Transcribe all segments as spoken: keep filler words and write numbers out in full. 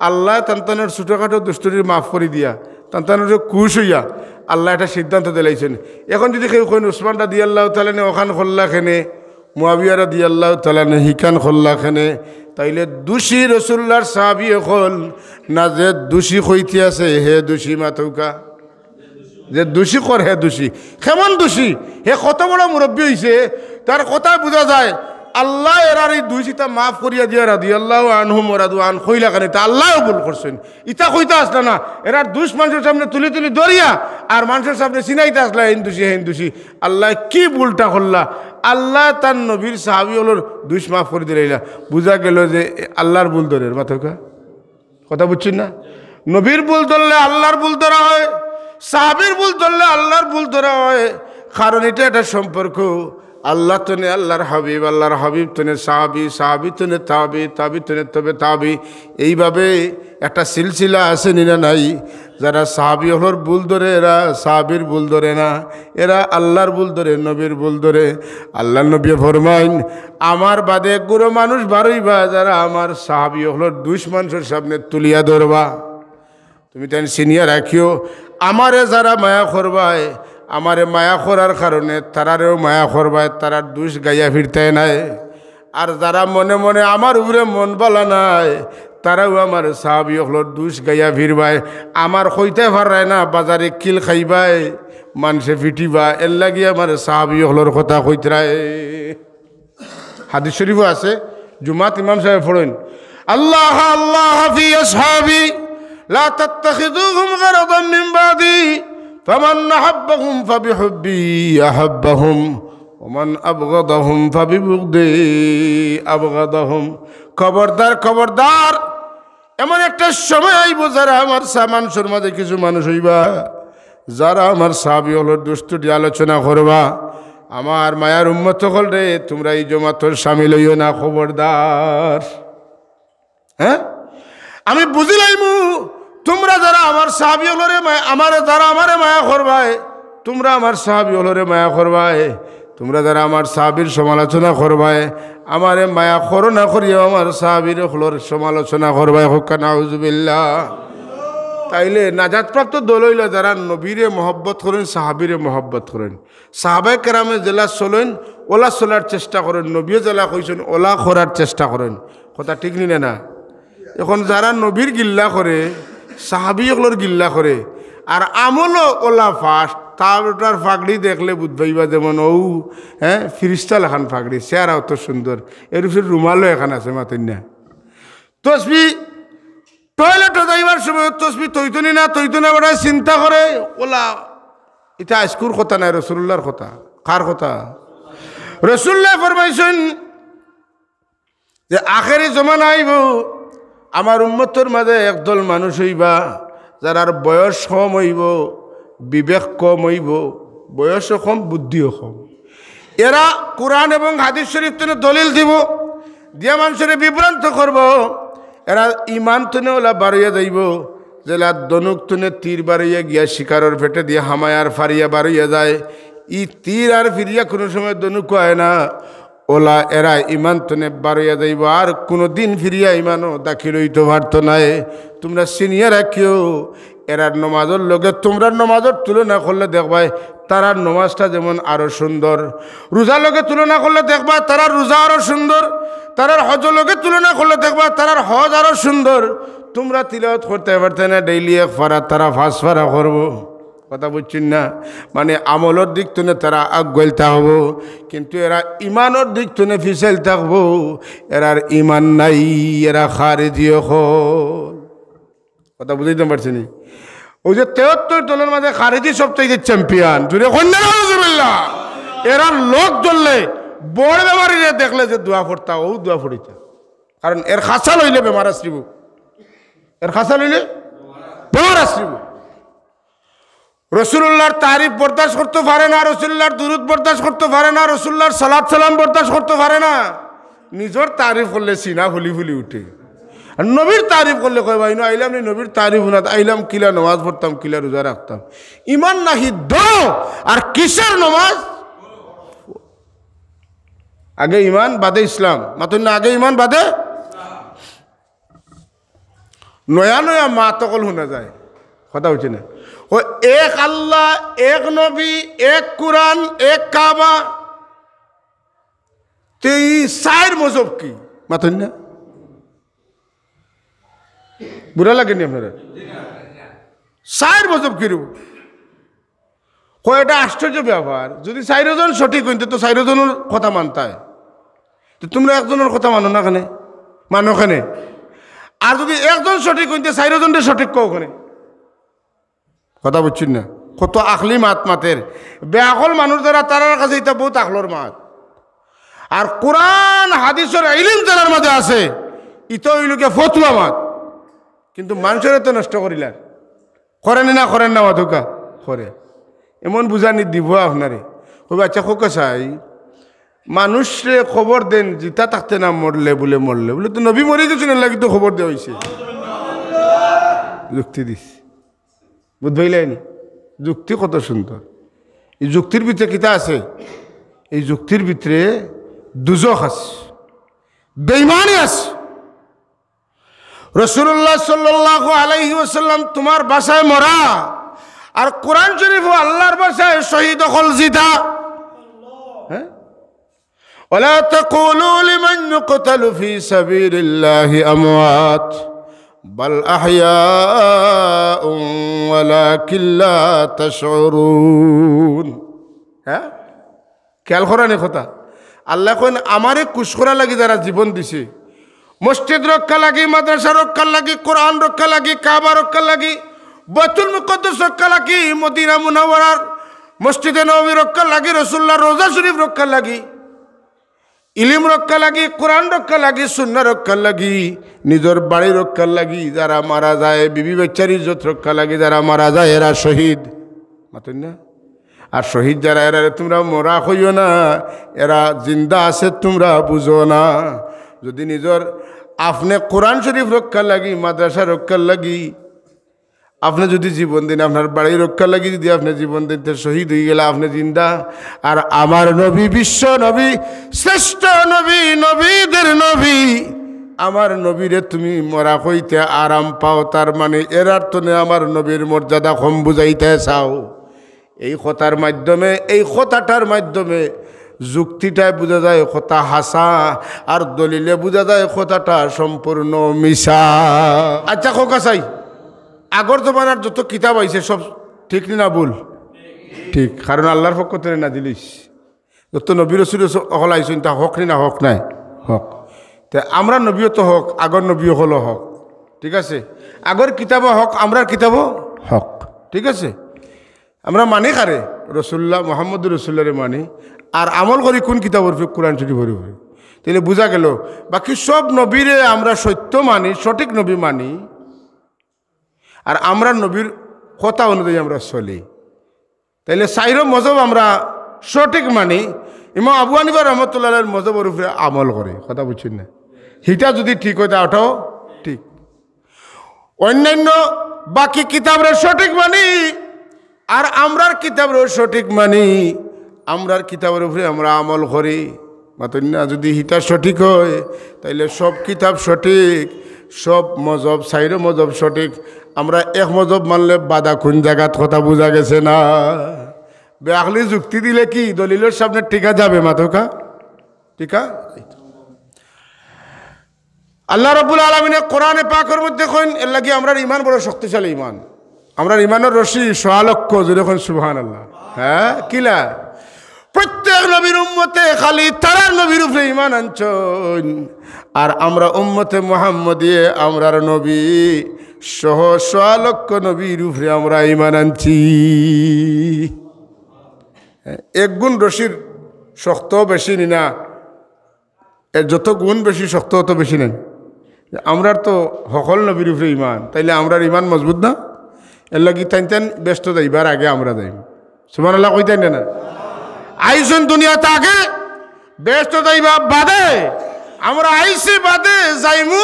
আল্লায় তান তানর ছোটখাটো দুষ ত্রুটি মাফ করি দিয়া, তান তানর খুশ অইয়া আল্লায় একটা সিদ্ধান্ত দিলাইছইন। এখন যুদি কেউ কইন, "উসমান রাদিয়াল্লাহু তাআলা আনহু অখান করলা কেনে, মুয়াবিয়া রাদিয়াল্লাহু তাআলা আনহু হিখান করলা কেনে?" তাইলে দোষী রসুলুল্লাহর সাহাবী অকল না, যে দোষী কইতে আছে হে দোষী, মাতউক্কা। যে দোষী কর হে দোষী। কেমন দোষী? হে কত বড় মুরব্বি অইছে, তার কথায় বুঝা যায় আল্লায় এরার ই দোষ ইতা মাফ করিয়া দিয়া রাদিয়াল্লাহু আনহুম ওয়া রাদু আন কইলা কেনে, ইতা আল্লায়ও ভুল করছইন। ইতা কইতা আছলা না, এরার দোষ মানষর সামনে তুলি তুলি ধরিয়া আর মানষর সামনে চিনাইতা আছলা, হেইন দোষী, হেইন দোষী। আল্লায় কি ভুলটা করলা? আল্লায় তান নবীর সাহাবী অকলর দোষ মাফ করি দিলাইলা। বুঝা গেল যে আল্লার ভুল ধরের, মাতউক্কা। কথা বুঝছইন না? নবীর ভুল ধরলে আল্লার ভুল ধরা অয়, সাহাবীর ভুল ধরলে আল্লার ভুল ধরা অয়। কারণ ইটা একটা সম্পর্ক। আল্লা তনে আল্লার হাবিব, আল্লার হাবিব তনে সাহাবী, সাহাবী তনে তাবি, তাবি তনে তবে তাবি। এইভাবে একটা সিলসিলা আছে নি না নাই? যারা সাহাবী অকলর ভুল ধরে, এরা সাহাবীর ভুল ধরে না, এরা আল্লার ভুল ধরে, নবীর ভুল ধরে। আল্লার নবীয়ে ফরমাইন, "আমার বাদে এক গুরু মানুষ বার অইবা, যারা আমার সাহাবী অকলর দোষ মানষর সামনে তুলিয়া ধরবা।" তুমি তাইন চিনিয়া রাখিও, আমারে যারা মায়া করবায়, আমারে মায়া করার কারণে তারারেও মায়া করবায়, তারার দোষ গাইয়া ফিরতায় নায়। আর যারা মনে মনে আমার উপরে মন বালা নায়, তারাও আমার সাহাবী অকলর দোষ গাইয়া ফিরবায়। আমার কইতায় পাররায় না, বাজারে কিল খাইবায়, মানষে ফিটিবা, এরলাগি আমার সাহাবী অকলর কথা কইতরায়। হাদিস শরীফও আছে, জুমাত ইমাম সাহেব পড়ইন, "আল্লাহ আল্লাহ ফি আসহাবি, লা তাত্তাখিযুহুম গারাদাম মিন বাদি, ফামান আহাব্বাহুম ফাবিহুব্বি আহাব্বাহুম, ওমান আবগাদাহুম ফাবিবুগদি আবগাদাহুম।" খবরদার, খবরদার, এমন একটা সময় আইবো, যারা আমার সা-, মানষর মাঝে কিছু মানুষ অইবা, যারা আমার সাহাবী অকলর দোষ ত্রুটি আলোচনা করবা। আমার মায়ার উম্মত অকলরে, তুমরা ই জমাতর শামিল অইও না, খবরদার। হ্যাঁ, আমি বুঝিলাইমু, তুমরা যারা আমার সাহাবী অকলরে মায়া, আমারে, যারা আমারে মায়া করবায়, তুমরা আমার সাহাবী অকলরে মায়া করবায়, তুমরা যারা আমার সাহাবীর সমালোচনা করবায়, আমারে মায়া করো না করিয়াও আমার সাহাবীর অকলর সমালোচনা করবায়, কউক্কা নাউজুবিল্লাহ। তাইলে নাজাতপ্রাপ্ত দল অইলা যারা নবীরে মহব্বত করইন, সাহাবীরে মহব্বত করইন। সাহাবায়ে কেরামে যেলা চলইন, ওলা চলার চেষ্টা করইন, নবীয়ে যেলা কইছইন, ওলা করার চেষ্টা করইন। কথা ঠিক নি না? এখন যারা নবীর গিল্লা করে, সাহাবী অকলর গিল্লা করে, আর আমলও ওলা ফাস্ট, তার ওটার ফাগড়ি দেখলে বুঝবাইবা যেমন অউ, হ্যাঁ, ফিরিস্তা লাখান ফাগড়ি, চেহারা অত সুন্দর, এর উপরে রুমালও এখান আছে, মাতইন না। তসবি, টয়লেটো যাইবার সময় তসবি থইতো নি না, থইতো না, বেটায় চিন্তা করে, ওলা, ইটা আইজকুর কথা নায়, রসুলুল্লাহর কথা। কার কথা? রসুলুল্লায় ফরমাইছইন, যে আখেরি জমানা আইবো, আমার উম্মতর মাঝে একদল মানুষ অইবা, যারার বয়স কম অইবো, বিবেক কম অইবো, বয়সও কম, বুদ্ধিও কম। এরা কোরআন এবং হাদিস শরীফ তনে দলিল দিবো, দিয়া মানষরে বিভ্রান্ত করবো। এরা ইমান তনে ওলা বারইয়া যাইবো, যেলা ধনুক তনে তীর বারইয়া গিয়া শিকারর পেটে দিয়া হামায় আর ফারিয়া বারইয়া যায়। ই তীর আর ফিরিয়া কুনু সময় ধনুক অয় না। ওলা এরা ইমান তনে বারইয়া যাইবো, আর কুনুদিন ফিরিয়া ইমানো দাখিল অইতো পারতো নায়। তুমরা চিনিয়া রাখিও, এরার নমাজর লগে তুমরার নমাজর তুলনা করলে দেখবায়, তারার নমাজটা যেমন আরো সুন্দর। রোজার লগে তুলনা করলে দেখবায়, তারার রোজা আরো সুন্দর। তারার হজর লগে তুলনা করলে দেখবায়, তারার হজ আরো সুন্দর। তুমরা তিলাওয়াত করতায় পারতায় না, ডেইলি এক পারা, তারা পাঁচ পারা করবো। কথা বুঝছইন না? মানে, আমলর দিক তনে তারা আগুয়াইল থাকবো, কিন্তু এরা ইমানর দিক তনে ফিছাইল থাকবো। এরার ইমান নাই, এরা খারিজি অকল। কথা বুঝাইতাম পারছি নি? অউ যে তেহত্তর দলর মাঝে খারিজি সবচাইতে চ্যাম্পিয়ন, জুরে কইন না, নাউজুবিল্লাহ। এরার লগ ধরলে, বড় বেমারিরে দেখলে যে দোয়া পড়তা, অউ দোয়া পড়িতা। কারণ এর খাছা লইলে বেমার আছরিবো, এর খাছা লইলে বেমার আছরিবো। রসুলুল্লাহর তারিফ বরদাস্ত করতো পারে না, রসুলুল্লাহর দুরুদ বরদাস্ত করতো পারে না, রসুলুল্লাহর সালাত সালাম বরদাস্ত করতো পারে না। নিজর তারিফ করলে সিনা ফুলি ফুলি উঠে, আর নবীর তারিফ করলে কয়, "ভাই, ইনো আইলাম নি নবীর তারিফ হুনাত, আইলাম কিলা নমাজ পড়তাম, কিলা রোজা রাখতাম।" ইমান নাহি ধরো, আর কিসের নমাজ? আগে ইমান, বাদে ইসলাম। মাতইন না, আগে ইমান, বাদে। নয়া নয়া মাত অকল হুনা যায়। কথা বুঝছি না? ও এক আল্লাহ, এক নবী, এক কোরআন, এক কাবা। তে ই চাইর মজহব কি? মাতইন না? বুরা লাগেনি আপনারার? চাইর মজহব কি রে? কয়, এটা আশ্চর্য ব্যাপার, যদি চাইরজন সঠিক অইন তে তো চাইরজনর কথা মানতায়, তো তুমরা একজনর কথা মানো না কেনে? মানো কেনে? আর যদি একজন সঠিক অইন তে চাইরজনরে সঠিক কও কেনে? কথা বুঝছইন না? কত আখলি মাত মাতের। বেআকল মানুষ যারা, তারার কাছে ইতা বউত আখলর মাত। আর কোরআন হাদিসর ইলিম যারার মাঝে আছে, ইতা অইলো গিয়া ফতুয়া মাত। কিন্তু মানষরে তো নষ্ট করিলার। করেনি না, করেন না মাতুক্কা? করে। এমন বুঝানি দিব আপনারে। কইবা, "আচ্ছা, খোকা চাই, মানুষরে খবর দেন, জিতা থাকতে না মরলে বুলে মরলে।" বুলে, "তো নবী মরি গেছইন, এর লাগি তো খবর দেওয়া অইছে।" যুক্তি দিস। বুঝবাইলাইনি? যুক্তি কত সুন্দর। এই যুক্তির ভিতরে কিতা আছে? এই যুক্তির ভিতরে দুজখ আছে, বেইমানি আছে। রাসূলুল্লাহ সাল্লাল্লাহু আলাইহি ওয়াসাল্লাম তুমার ভাষায় মরা, আর কোরআন শরীফও আল্লাহর ভাষায় শহীদ অকল জিতা। হ্যাঁ? ولا تقولوا لمن يقتل في سبيل الله أموات بل أحياء ولكن لا تشعرون। হ্যাঁ, খেয়াল করানি কথা। আল্লায় কইন, আমারে খুশ করার লাগি যারা জীবন দিছে, মসজিদ রক্ষা লাগি, মাদ্রাসা রক্ষার লাগি, কোরআন রক্ষা লাগি, কাবা রক্ষা লাগি, বাইতুল মুকাদ্দাস রক্ষা লাগি, মদিনা মুনাওয়ারার মসজিদে নববী রক্ষার লাগি, রাসূলুল্লাহর রওজা শরীফ রক্ষার লাগি, ইলিম রক্ষা লাগি, কোরআন রক্ষা লাগি, সুন্নাহ রক্ষার লাগি, নিজর বাড়ি রক্ষার লাগি, যারা মারা যায়, বিবি বাচ্চার ইজ্জত রক্ষা লাগি যারা মারা যায়, এরা শহীদ। মাতইন না? আর শহীদ যারা, এরারে তুমরা মরা কইও না, এরা জিন্দা আছে, তুমরা বুঝো না। যদি নিজর, আপনে কোরআন শরীফ রক্ষার লাগি, মাদ্রাসা রক্ষার লাগি আপনে যদি জীবন দেইন, আপনার বাড়ি রক্ষার লাগি যদি আপনে জীবন দেইন, তে শহীদ অইগেলা, আপনে জিন্দা। আর আমার নবী, বিশ্ব নবী, শ্রেষ্ঠ নবী, নবীদের নবী, আমার নবীরে তুমি মরা কইতে আরাম পাও, তার মানে এরার তনে আমার নবীর মর্যাদা কম বুঝাইতে চাও। এই কথার মাধ্যমে, এই কথাটার মাধ্যমে যুক্তিটায় বুঝা যায় কথা হাছা, আর দলিলে বুঝা যায় কথাটা সম্পূর্ণ মিছা। আচ্ছা, খোকা চাই, আগর জমানার যত কিতাব আইছে সব ঠিক নি না ভুল? ঠিক, কারণ আল্লাহর পক্ষ তনে নাজিল অইছে। যত নবী রসুল অকল আইছইন, তা হক নি না হক নায়? হক। তে আমরার নবীও তো হক, আগর নবী অকলও হক, ঠিক আছে? আগর কিতাবও হক, আমরার কিতাবও হক, ঠিক আছে? আমরা মানি কারে? রসুল্লাহ, মোহাম্মদুর রসুল্লাহরে মানি। আর আমল করি কোন কিতাবর উপরে? কোরআন শরীফর উপরে। তাইলে বুঝা গেল, বাকি সব নবীরে আমরা সত্য মানি, সঠিক নবী মানি, আর আমরার নবীর কথা অনুযায়ী আমরা চলি। তাইলে চাইরো মজহব আমরা সঠিক মানি, ইমাম আবু হানিফা রহমতুল্লাহ আলাইহির মজহবর উপরে আমল করি। কথা বুঝছইন না? হিটা যদি ঠিক অয়, তা ওটাও ঠিক। অন্যান্য বাকি কিতাবরে সঠিক মানি, আর আমরার কিতাবরেও সঠিক মানি, আমরার কিতাবর উপরে আমরা আমল করি। মাতইন না? যদি হিটা সঠিক অয়, তাইলে সব কিতাব সঠিক, সব মজহব, চাইরো মজহব সঠিক। আমরা এক মজহব মানলে বাধা কোন জাগাত, কথা বুঝা গেছে না? বেআকলি যুক্তি দিলে কি দলিলর সামনে টিকা যাবে? মাতউক্কা, টিকা? আল্লাহ রাব্বুল আলামিনে কোরআনে পাকর মধ্যে কইন, এর লাগি আমরার ইমান বড় শক্তিশালী ইমান। আমরার ইমানর রশি সোয়া লক্ষ, জোরে কইন সুবহানাল্লাহ। হ্যাঁ, কিলা? প্রত্যেক নবীর উম্মতে খালি তারার নবীর উপরে ইমান আনছইন, আর আমরা উম্মতে মুহাম্মদিয়ে আমরার নবী সহ সোয়া লক্ষ নবীর উপরে আমরা ইমান আনছি। এক গুণ রশির শক্ত বেশি নি না? এর যত গুণ বেশি, শক্ত অত বেশি নায়? আমরার তো হকল নবীর উপরে ইমান, তাইলে আমরার ইমান মজবুত না? এর লাগি তাইন তাইন বেহেস্তো যাইবার আগে আমরা যাইমু। সুবহানাল্লাহ কইতাইন না? আইছইন দুনিয়াত আগে, বেহেস্তো যাইবা বাদে, আমরা আইছি বাদে, যাইমু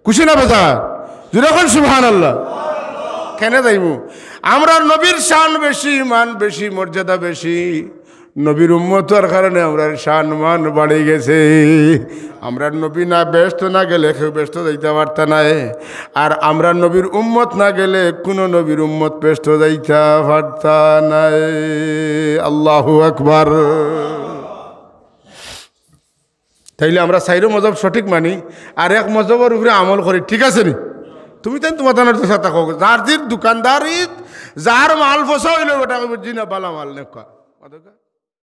খুশি না বেজার? জোরে কইন সুবহানাল্লাহ। কেনে যাইমু? আমরার নবীর শান বেশি, মান বেশি, মর্যাদা বেশি। নবীর উম্মত অওয়ার কারণে আমরার শান মান বাড়ি গেছে। আমরার নবী না বেহেস্তো না গেলে কেউ বেহেস্তো যাইতা পারতা নায়, আর আমরার নবীর উম্মত না গেলে কুনু নবীর উম্মত বেহেস্তো যাইতা পারতা নায়। আল্লাহু আকবার। তাইলে আমরা চাইরো মজহব সঠিক মানি, আর এক মজহবর উপরে আমল করি, ঠিক আছে নি? তুমি তাইন তুমার তানর দেশা থাকো, যার দিন দোকানদারিত যার মাল ফসা অইলো, বেটা কইবো, "জি না, বালা মাল নেউক্কা।"